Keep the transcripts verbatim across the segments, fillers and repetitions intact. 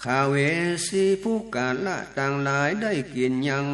ขเวสีปุคคละตังหลายได้กิ๋นยัง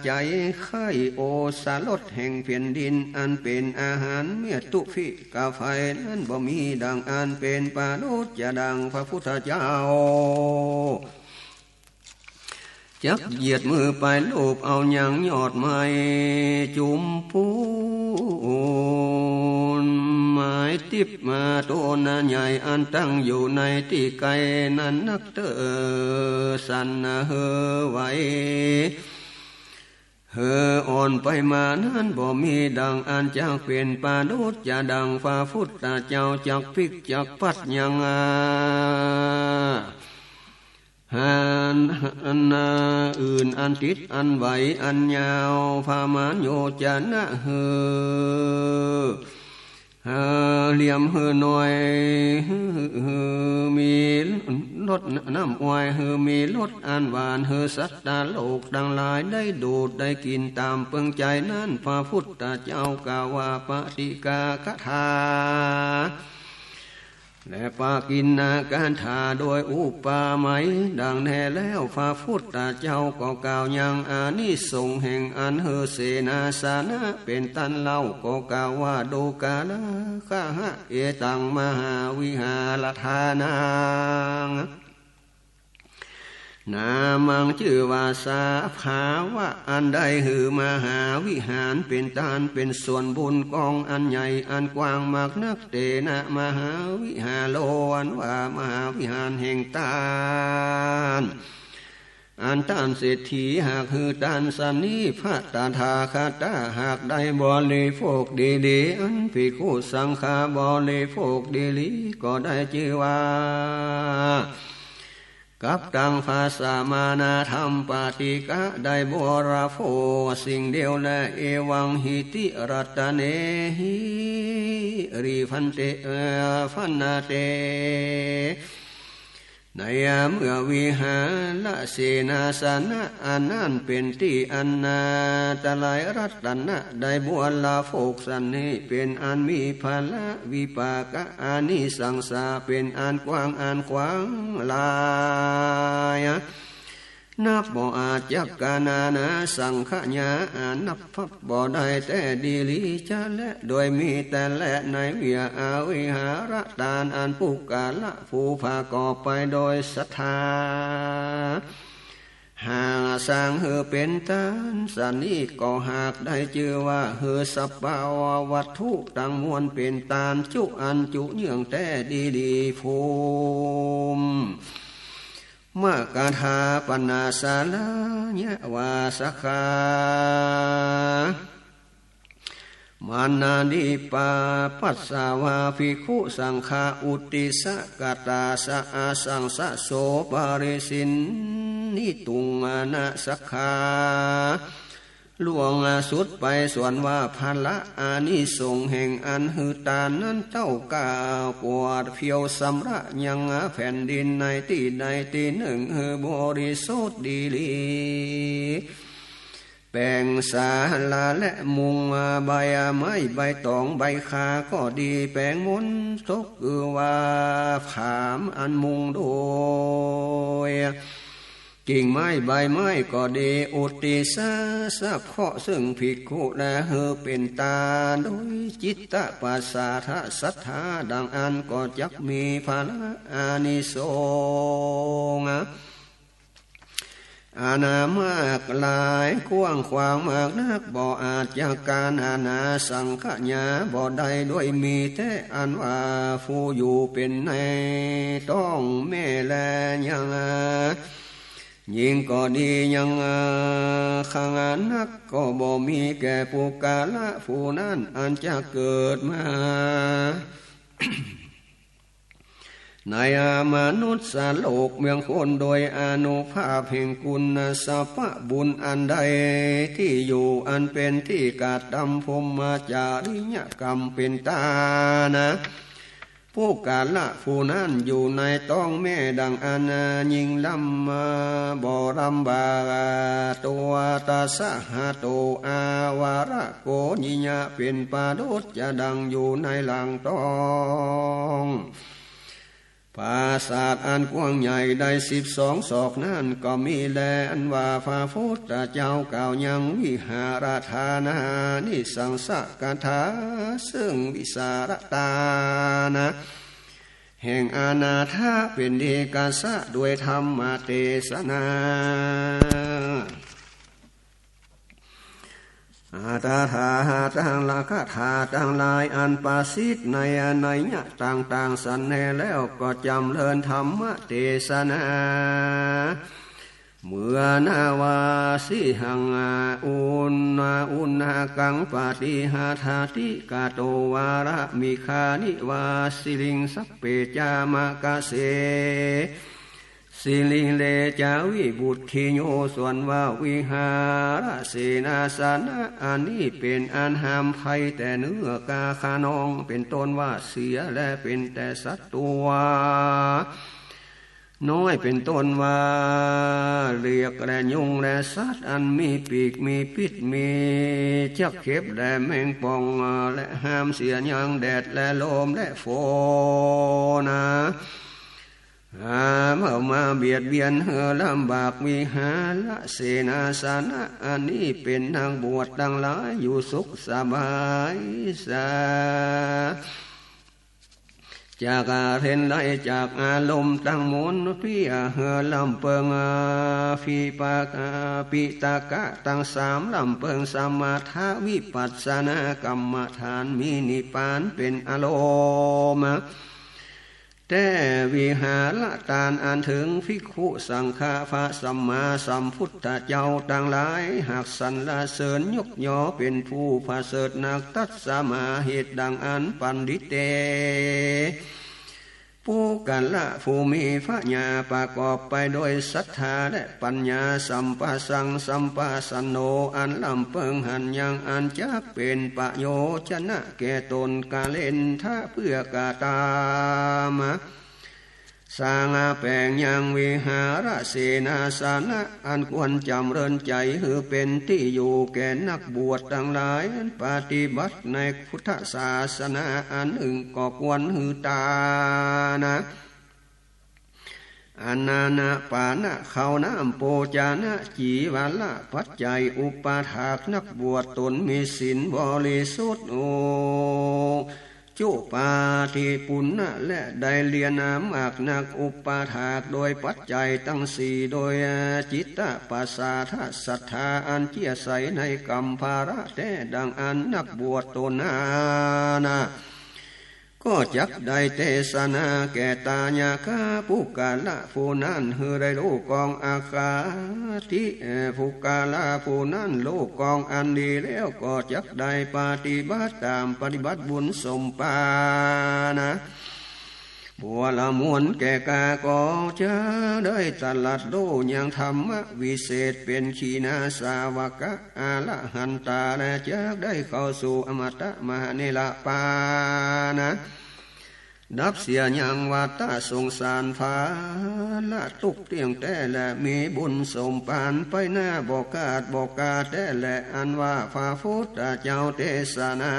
ใจ๋ใค่โอสถรสแห่งแผ่นดิน อันเป๋นอาหารเมี้ยตุภิกขภัยนั้น บ่มีดั่งอั้น เป๋นประดุจจะดั่งพระพุทธเจ้า จักเหยียดมือไปลูบเอายังยอดไม้จุมปูน ไม้ติ๊บมาต้นใหญ่ อันตั้งอยู่ในตี้ไกลนั้นนักเต๊อ สันหื้อไหวหื้ออ่อนไปมานั้น บ่มีดั่งอั้น จักเป๋นประดุจจะดั่งพระพุทธเจ้า จักปิ๊กจักปัดยัง อัน อันอื่นอันติดอันไหวอันยาวประมาณโยชนะ หื้อ หื้อเหลี่ยมหื้อน้อย หื้อ หื้อมีรสน้ำอ้อย หื้อมีรสอันหวาน หื้อสัตว์โลกตังหลายได้ดูดได้กิ๋นต๋ามเปิงใจ๋นั้น พระพุทธเจ้ากล่าวว่าปฏิฆาคาถา และปากิณคาถาโดยอุปมาดั่งแน่แล้ว พระพุทธเจ้าก็กล่าวยังอานิสงส์แห่งอันหื้อเสนาสนะเป๋นต้านเล่า ก็กล่าวว่า ดูกราคหะ เอตังมหาวิหารฐานัง นามัง จื้อว่าสภาวะอันได้หื้อมหาวิหารเป๋นต้าน เป๋นสวนบุญกองอันใหญ่อันกว้างมากนัก เตนะมหาวิหาโร อันว่ามหาวิหารแห่งต้าน อันต้านเศรษฐีหากหื้อต้านสันนี้ พระตถาคตหากได้บริโภคดีๆ อันภิกขุสังฆาบริโภคดีๆ ก็ได้จื้อว่า กับตังพระสมณธรรมปฏิฆะได้บริโภคสิ่งเดียวแล เอวังหิติรัตเนหิริภันเต เอ ภันเต ในเมื่อวิหารเสนาสนะอันนั้นเป๋นตี้อันนาตรายรัตนะได้บริโภคสันนี้ เป๋นอันมีผละวิปากะอานิสังสาเป๋นอันกว้างอันขวางหลาย นับบ่อาจจักกานานาสังขยา อานับพับบ่ได้แต๊ดีหลีจะแล โดยมีแต๊แล ในเวียอาวิหารตานอันปุคคละผู้ผะกอบไปโดยศรัทธา หากสร้างหื้อเป๋นต้านสันนี้ ก็หากได้จื้อว่าหื้อสภาวะวัตถุตังมวลเป๋นต้านจุอันจุเยื่องแต๊ดีหลี ภูมิ มกธาปนาสาลายะวาสกา มานาดิปาปัสสาวาภิกขุสังฆาอุตติสกตาสะอาสังสะโสปริสินนิตุงมานะสกา ล่วงสุดไปส่วนว่าผละอานิสงส์แห่งอันหื้อตานนั้นเต้าก้าปวดเพียวสำระยังแผ่นดินในตี้ใดตี้นึ่งหื้อบริสุทธิ์ดีหลี แป๋งศาลาและมุงใบไม้ใบตองใบคาก็ดี แป๋งมนตกคือว่าผามอันมุงโดย กิ่งไม้ใบไม้ก็ดี อุตติสสะ สะเคาะซึ่งภิกขุและหื้อเป๋นตานโดยจิตตะปสาทะศรัทธาดังอั้น ก็จักมีผละอานิสงส์ อันมากหลายกว้างขวางมากนัก บ่อาจจักกานานาสังขยาบ่ได้ ด้วยมีแต๊อันว่าผู้อยู่เป๋นในต๊องแม่แลยัง ญิงก็ดียัง คังนักก็บ่มีแก่ปุคคละผู้นั้นอันจะเกิดมา ในมนุสสโลกเมืองคนโดยอานุภาพแห่งกุณสภาพบุญอันใดตี้อยู่อันเป๋นตี้กระตำพรหมจริยกรรมเป๋นต้านนะ ปุคคละผู้นั้นอยู่ในต๊องแม่ดังอั้น ญิงลำบ่ลำบาก ตัวตสหโตอาวรโกณิยะ เป๋นประดุจจะดังอยู่ในหลังต๊อง ปราสาทอันกว้างใหญ่ได้สิบสองศอกนั้นก็มีแล อันว่าพระพุทธเจ้ากล่าวยังวิหารทานานิสังสกถา ซึ่งวิสาลตานะ แห่งอนาถะเป๋นที่กษะด้วยธรรมเตสนา อาตถาหะตังละคาถาตังหลายอันประสิทธิ์ในนัยยะต่างๆ สันแน่แล้วก็จ๋ำเริญธรรมเตสนา เหมือนนาวาสิหัง อุณณา อุณณากังปะติหะทาติกะโตวาระมิคานิวาสิริงสัพเพจามะกะเส สิริงเลจาวิบุตถิโย ส่วนว่าวิหารเสนาสนะอันนี้เป๋นอันห้ามภัยแต่เนื้อกาคะนอง เป๋นต้นว่าเสือ และเป๋นแต่สัตว์ตั๋วน้อย เป๋นต้นว่าเหลือกและยุง และสัตว์อันมีปีก มีปิ๊ษ มีจักเข็บ และแมงป่อง และห้ามเสียยังแดด และลม และฝนนะ หาเมื่อมาเบียดเบียนหื้อลำบากวิหารเสนาสนะอันนี้ เป๋นนักบวชตังหลายอยู่สุขสบายสา จากเร้นไร้จากอารมณ์ตังมวลเปียหื้อลำเปิง อาภิปะ อาภิตะกะตังสามลำเปิง สมถะวิปัสสนากรรมฐาน มีนิพพานเป๋นอารมณ์ แต่วิหารตานอันเถิง ภิกขุสังฆะ พระสัมมาสัมพุทธเจ้าตังหลาย หากสรรเสริญยกยอเป๋นผู้ประเสริฐนัก ตัสมา เหตุดังอั้น ปัณฑิเต ปุคคละผู้มีผญาประกอบไปโดยศรัทธาและปัญญา สัมปะสัง สัมปะสันโน อันลำเปิงหันยังอันจักเป๋นประโยชนะแก่ต๋น กะเรนทะ เปื้อกระตำ สร้างแป๋งยังวิหารเสนาสนะอันควรจ๋ำเริญใจ๋หื้อเป๋นตี้อยู่แก่นักบวชตังหลายอันปฏิบัติในพุทธศาสนาอันนึ่งก็ควรหื้อตานะ อาหารปานะ ข้าวน้ำ โภชนะ จีวรปัจจัย อุปถากนักบวชต๋นมีศีลบริสุทธิ์ อุจุปาทิปุณณะ และได้เรียนมามากนัก อุปถากโดยปัจจัยตังสี่ โดยจิตตปัสสาทะศรัทธาอันเจื้อใสในกำพาละแต๊ดังอั้น นักบวชต๋นนานา ก็จักได้เตสนาแก่ตายะกะปุคคละผู้นั้นหื้อได้ฮู้กองอคติ เอ่อ ปุคคละผู้นั้นฮู้กองอันดีแล้วก็จักได้ปฏิบัติต๋าม ปฏิบัติบุญสมปานะ บัวละมวลแก่กา ก็จะได้ตรัสฮู้ยังธรรมวิเศษเป๋นขีณาสาวกะ อรหันตา และจักได้เข้าสู่อมตะมหานิรปานะ ดับเสียยังวัฏสงสารผาละตุ๊กข์เตี้ยงแต๊แล มีบุญสมปานไปหน้าบ่ขาดบ่กาแต๊แล อันว่าพระพุทธเจ้าเตสนา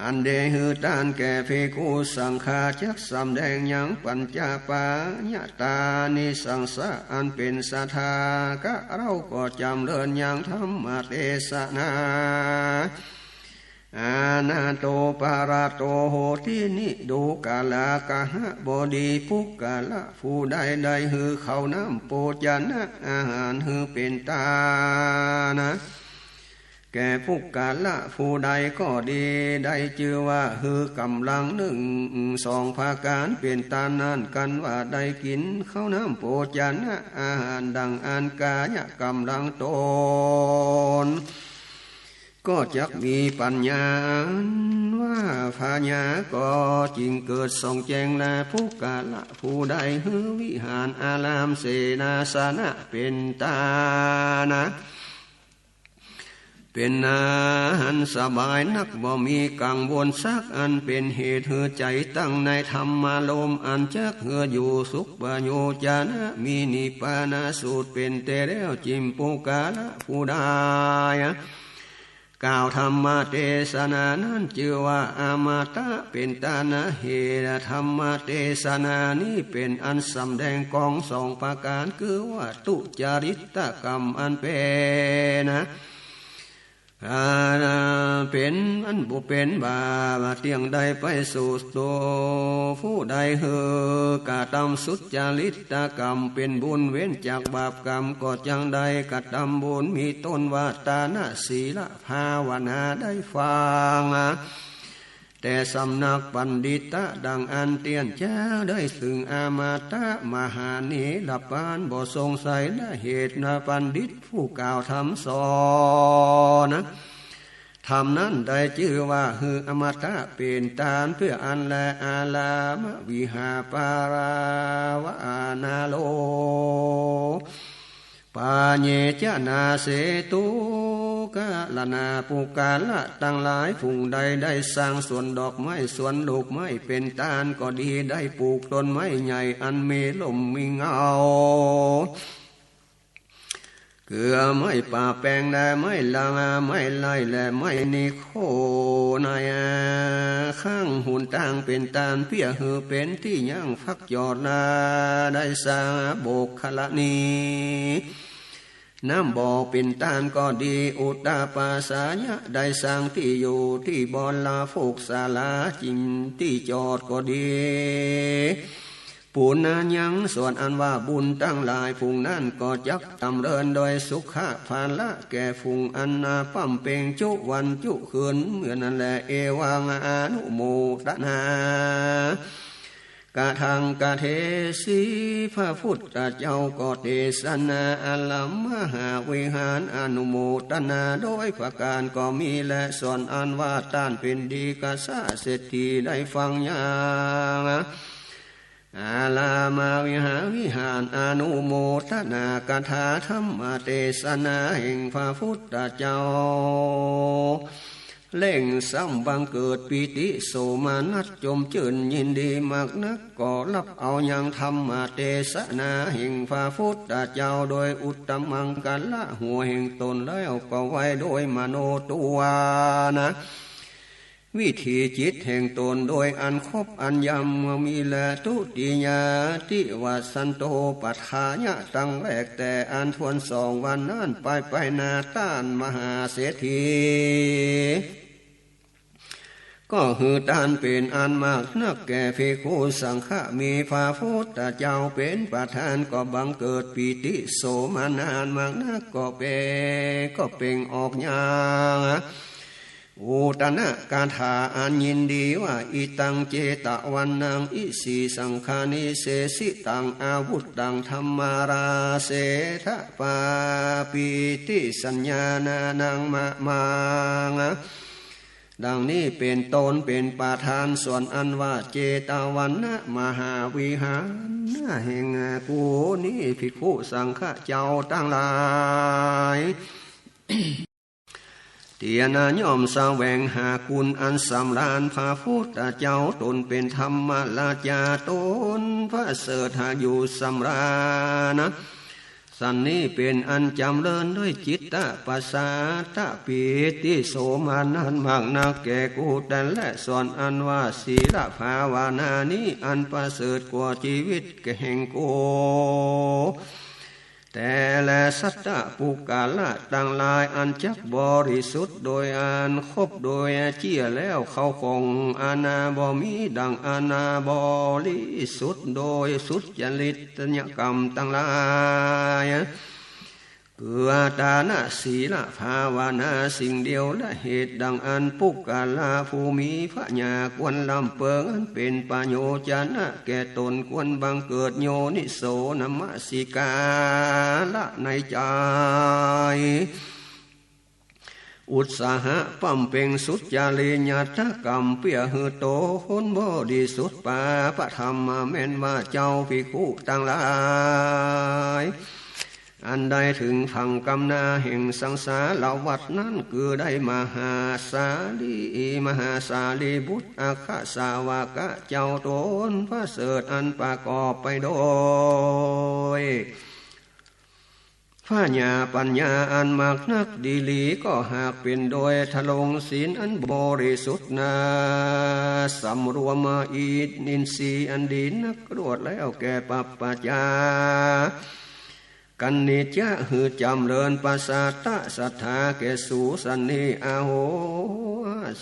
อันได้หื้อตานแก่ภิกขุสังฆา จักสำแดงยังปัญจปาญาตานิสังสะ อันเป๋นศรัทธา กะเฮาก็จ๋ำเริญยังธรรมเตสนา อนาโตปะระโตโหติ นิดูกะลากะหะบดี ปุคคละผู้ใดได้หื้อข้าวน้ำโภชนะอาหารหื้อเป๋นตานะ แก่ปุคคละผู้ใดก็ดี ได้จื้อว่าหื้อก๋ำลังนึ่งสองประก๋านเป๋นตานั้น กันว่าได้กิ๋นข้าวน้ำโภชนะอาหารดังอั้น ก๋ายะก๋ำลังต๋น ก็จักมีปัญญาอันว่าผญา ก็จิ่งเกิดส่องแจ้ง และปุคคละผู้ใดหื้อวิหารอารามเสนาสนะเป๋นตานะ เป๋นอาหารสบายนัก บ่มีกังวลสักอัน เป๋นเหตุหื้อใจ๋ตั้งในธรรมารมณ์ อันจักหื้ออยู่สุขประโยชนะ มีนิพพานสูตรเป๋นแต๊แล้ว จิ่งปุคคละผู้ใด กล่าวธรรมเตสนานั้นจื้อว่าอมตะเป๋นต้านนะ เหตุธรรมเตสนานี้เป๋นอันสำแดงกองสองประก๋าน คือว่าทุจริตกรรมอันเป๋นนะ อ่า เป๋นอันบ่เป๋นบาป เตี้ยงได้ไปสู่ตัว ผู้ใดหื้อกระตำสุจริตกรรมเป๋นบุญ เว้นจากบาปกรรมก็จักได้กระตำบุญ มีต้นว่าตานะ ศีละ ภาวนา ได้ฟัง แต่สำนักปัณฑิตะดังอั้นเตี้ยน จักได้ซึ่งอมตะมหานิรปาน บ่สงสัยนะ เหตุนะ ปัณฑิตผู้กล่าวธรรมสอนนะ ธรรมนั้นได้จื้อว่าหื้ออมตะเป๋นต้าน เปื้ออั้นแล อารามวิหาปารา วานาโล ปาเยจะนาเสตุ กรณา ปุคคละตังหลาย ผู้ใดได้สร้างสวนดอกไม้ สวนลูกไม้เป๋นต้านก็ดี ได้ปลูกต้นไม้ใหญ่อันมีร่มมีเงา เกือไม้ป่าแปง และไม้ลา ไม้ไล และไม้นิโค ในข้างหนตางเป๋นต้าน เปื้อหื้อเป๋นตี้ยั้งพักจอดนา ได้สร้างโบกขรณี น้ำบ่อเป๋นต้านก็ดี อุตตปาสายะ ได้สร้างตี้อยู่ตี้บ่อน ลาโภกศาลา จิ่งตี้จอดก็ดี ปุณณยัง ส่วนอันว่าบุญตังหลาย ฝูงนั้นก็จักจ๋ำเริญโดยสุขะผละ แก่ฝูงอันนา ป้ำเป๋งจุวันจุคืน เหมือนนั้นแล เอวังอนุโมทนา กะทังกะเทสี พระพุทธเจ้าก็เตสนาอารามมหาวิหาร อนุโมทนาโดยประก๋านก็มีแล ส่วนอันว่าต้านเป๋นดีกะสะเศรษฐี ได้ฟังยัง อารามวิหาวิหาร อนุโมทนากถาธรรมเตสนาแห่งพระพุทธเจ้า เร่งซ้ำบังเกิดปีติโสมนัส จมจื้นยินดีมากนัก ก็ฮับเอายังธรรมเตสนาแห่งพระพุทธเจ้า โดยอุตตมังคะละหัวแห่งตนแล้ว ก็ไหว้โดยมโนทวานะ วิถีจิตแห่งตนโดยอันครบอันย่ำ เมื่อมีแล ทุติยาติวัสสันโต ปัฏฐายะตังแรกแต่อันถ้วนสองวันนั้นไปไปนา ต้านมหาเศรษฐี ก็หื้อต้านเป๋นอันมากนักแก่ภิกขุสังฆะ มีพระพุทธเจ้าเป๋นประธาน ก็บังเกิดปีติโสมนัสมากนัก ก็เป๋ง ก็เปล่งออกยัง อุตตนกถาอันยินดีว่า อิตังเจตวนัง อิสีสังฆานิ เสสิตังอาวุธัง ธรรมาราเสถปาปีติสัญญานานังมะมัง ดังนี้เป๋นต้น เป๋นประธาน ส่วนอันว่าเจตวนะมหาวิหารแห่งกูนี้ ภิกขุสังฆะเจ้าตังหลาย เตียนะ ย่อมแสวงหาคุณอันสำราญ พระพุทธเจ้าต๋นเป๋นธรรมราชา ต๋นประเสริฐหาอยู่สำราญนะ สันนี้เป๋นอันจ๋ำเริญด้วยจิตตะประสาทะปีติโสมนัสมากนักแก่กูแต่แล ส่วนอันว่าศีลภาวนานี้อันประเสริฐกว่าจีวิตแห่งกู แต่แลสัตตะปุคคละตังหลาย อันจักบริสุทธิ์โดยอันครบโดยเจี้ยแล้ว เข้าของอันบ่มีดั่งอันบริสุทธิ์โดยสุจริตกรรมตังหลาย คือตานะศีลภาวนาสิ่งเดียว และเหตุดั่งอันปุคคละผู้มีผญาควรลำเปิงอันเป๋นประโยชนะแก่ต๋น ควรบังเกิดโยนิโสนมสิการะในใจ๋ อุตสาหะบำเพ็งสุจริยตกรรม เปื้อหื้อต๋นบริสุทธิ์ ปาปะธรรมะ แม่นว่าเจ้าภิกขุตังหลาย อันได้เถิงฝั่งก้ำหน้าแห่งสังสารวัฏนั้น คือได้มหาสาลี มหาสารีบุตรอัคคสาวกะเจ้าต๋นประเสริฐ อันประกอบไปโดย ผญาปั๋ญญาอันมากนักดีหลี ก็หากเป๋นโดยทรงศีลอันบริสุทธิ์นา สำรวมอินทรีย์อันดีนัก รวดแล้วแก่ปาปาจา กัณฑ์นิจจะหื้อจ๋ำเริญ ประสาทะศรัทธาแก่สูสันนี้ อโห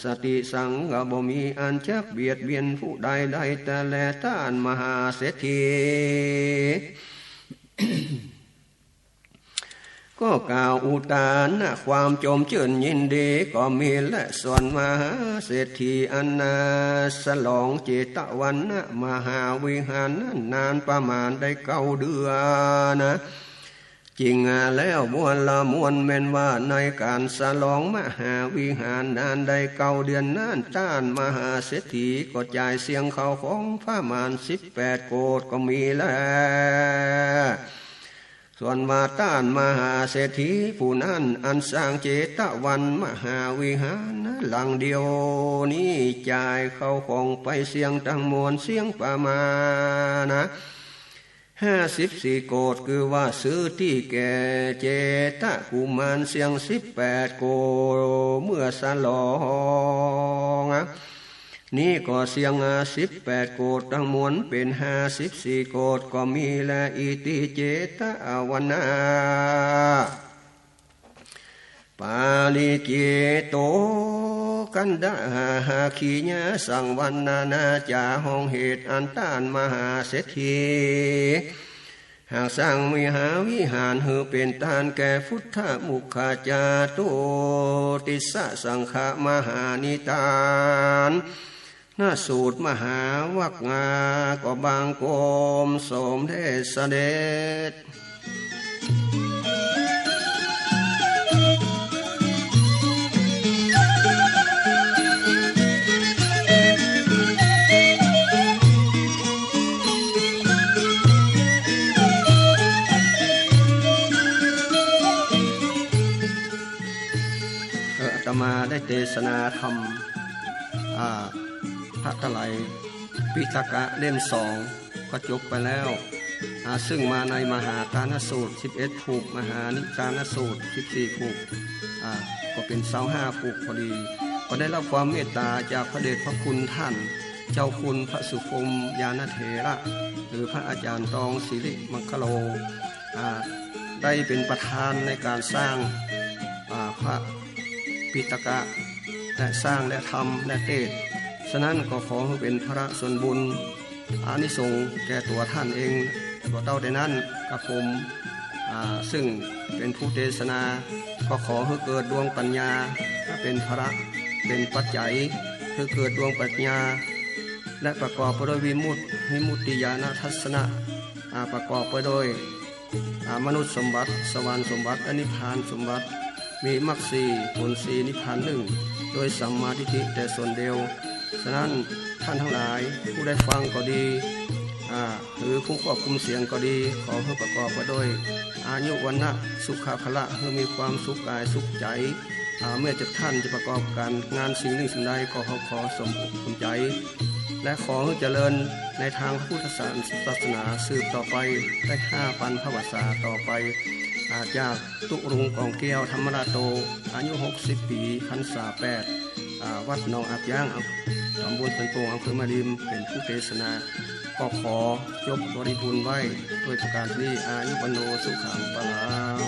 สติสัง ก็บ่มีอันจักเบียดเบียนผู้ใดได้แต่แล ต้านมหาเศรษฐี ก็กล่าวอุทานความจมจื้นยินดีก็มีแล ส่วนมหาเศรษฐีอันนาสลองเจตวันนะมหาวิหารนั้นนานประมาณได้เก้าเดือนนะ จริงแล้วมวลละมวลแม่นว่าในก๋านสลองมหาวิหารนานได้เก้าเดือนนั้น ต้านมหาเศรษฐีก็จ่ายเสี้ยงข้าวของประมาณสิบแปดโกฏก็มีแล ส่วนว่าต้านมหาเศรษฐีผู้นั้นอันสร้างเจตวันมหาวิหารหลังเดียวนี้ จ่ายข้าวของไปเสี้ยงตังมวลเสี้ยงประมาณนะ ห้าสิบสี่โกฏ คือว่าซื้อตี้แก่เจตกุมารเสี้ยงสิบแปดโกฏ เมื่อสลอง นี้ก็เสี้ยงสิบแปดโกฏตังมวลเป๋นห้าสิบสี่โกฏก็มีแล อิติเจตวนา ปาริกิตโต คันดาหาคียาสังวรรณนาจ๋า ห้องเหตุอันต้านมหาเศรษฐี หากสร้างมหาวิหารหื้อเป๋นตานแก่พุทธมุขจาตุติสสังฆมหานิทาน นสูตรมหาวรรคงา ก็บังคมสมเด็จเสด็จ เออ อาตมาได้เตสนาธรรม อ่า พระไตรปิฎกะเล่มสอง ก็จบไปแล้ว อ่า ซึ่งมาในมหาทานสูตรสิบเอ็ดผูก มหานิทานสูตรสิบสี่ผูก อ่า ก็เป๋นซาวห้าผูกพอดี ก็ได้รับความเมตตาจากพระเดชพระคุณท่านเจ้าคุณพระสุพรหมญาณเถระ หรือพระอาจารย์ตองสิริมังคโล อ่า ได้เป๋นประธานในก๋านสร้าง อ่า พระ ปิฎกะ และสร้างและธรรมและเตสน์ ฉะนั้นก็ขอหื้อเป๋นผละส่วนบุญ อานิสงส์แก่ตั๋วท่านเอง ตั๋วเต้าได้นั้น กระผม อ่า ซึ่งเป๋นผู้เตสนา ก็ขอหื้อเกิดดวงปัญญา เป๋นผละ เป๋นปัจจัย หื้อเกิดดวงปัญญา และประกอบไปด้วยวิมุตติ วิมุตติญาณทัสสนะ อ่า ประกอบไปด้วย อ่า มนุษย์สมบัติ สวรรค์สมบัติ และนิพพานสมบัติ มีมรรคสี่ ผลสี่ นิพพานหนึ่ง โดยสัมมาทิฏฐิแต่ส่วนเดียว ฉะนั้นท่านทั้งหลาย ผู้ได้ฟังก็ดี อ่า หรือผู้ควบคุมเสียงก็ดี ขอหื้อประกอบไปด้วย อายุ วรรณะ สุขะ พละ หื้อมีความสุขก๋ายสุขใจ๋ อ่า เมื่อจะท่านจะประกอบก๋านงานสิ่งหนึ่งสิ่งใด ก็ขอ ขอสมอกสมใจ๋ และขอหื้อเจริญในทางพระพุทธศาสนาสืบต่อไป ได้ห้าปันภวสาต่อไป อ่า จากตุ๊ลุงก๋องแก้ว ธรรมราโต อายุหกสิบปี๋ พรรษาแปด อ่า วัดหนองอาบย้าง ตำบลสันโป่ง อำเภอแม่ริม เป๋นผู้เตสนา ก็ขอจบบริบูรณ์ไว้โดยประก๋านนี้ อายุวัณโณ สุขัง พลัง